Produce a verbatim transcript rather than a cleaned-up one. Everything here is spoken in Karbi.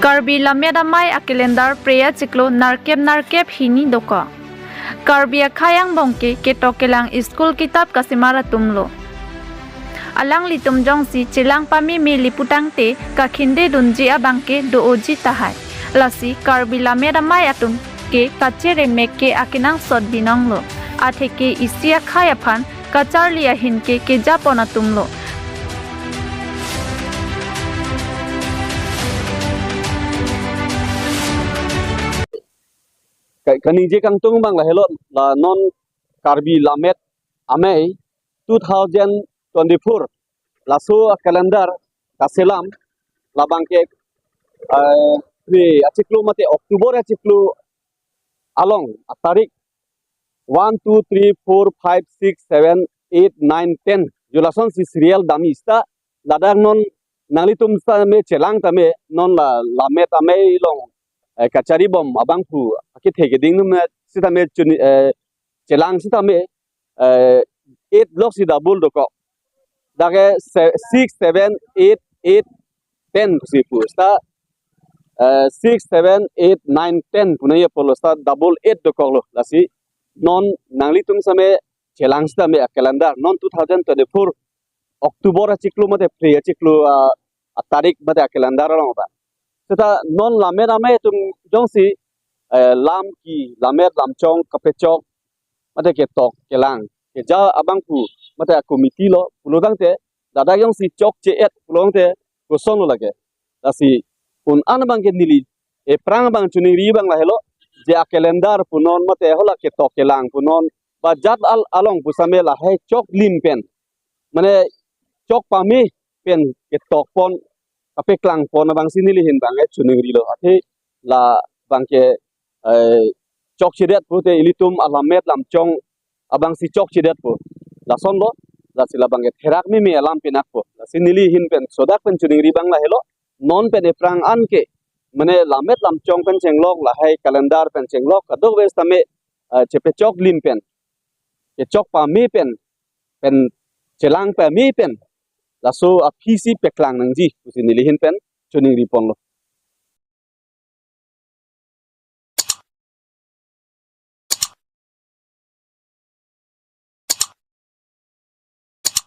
Karbi Lammet Amei a-calendar Phre achiklo nerkep nerkep hini dokok. Karbi akhei angbong ke ketok kelang school kitap kasemar atumlo. Alanglitum jongsi chelang pameme li putangte kakhindedunji abang ke do-oji tahai. Lasi Karbi Lammet Amei atum ke kacheremek ke akenangsot binonglo. Atheke isi akhei aphan kacharli ahin ke kejapon atumlo. Ka-, kaningje kangtung abang lahelo, la non Karbi Lammet Amei two thousand twenty-four laso a-calendar kaselam labang ke, eh, Phre achiklo mate October achiklo along atarik one, two, three, four, five, six, seven, eight, nine, ten. Jo lasonsi serial dam-i seta ladak non nanglitum sitame chelang tame non la Lammet Amei along, eh, kacharibom abangphu akethe keding num sitame chuni, eh, chelang sitame, eh, eight block si double dokok. Dak ke se-, six, seven, eight, eight, ten pusi pu. Seta, eh, six, seven, eight, nine, ten pu nangji apotlo seta double eight dokoklo. Lasi non nanglitum sitame chelang sitame a-calendar non two thousand twenty-four October achiklo mate Phre achiklo, ah, atarik mate a-calendar along ta. Seta non Lammet Amei atum jongsi, eh, lam ki, lammet lamchong kapechok mate ketok kelang keja abangphu mate a-committee lo pulotangte, ladak jongsi chokche-et pulotangte kosonlo lake. Lasi un-an abang ke neli ephrang abang choningri abang lahelo, je a-calendar punon mate hala ketok kelang punon ba jat al-, along pusitame lahai choklim pen, mane chok pame pen ketokpon, kapeklangpon abangsi neli ahin abang ke choningrilo. Athe labang ke, eh, chokchedetpo te ilitum alammet lamchong abangsi chokchedetpo. Lasonlo, lasi labang ke therak meme alam pinakpo. Lasi neli ahin pen sodak pen choningri abang lahelo, non pen ephrang an ke, mane lammet lamchong pen chenglok, lahai calendar pen chenglok, kadokave sitame, eh, chepechoklim pen, kechok pame pen, pen chelang pame pen, laso aphisi peklang nangji pusi neli ahin pen choningriponlo.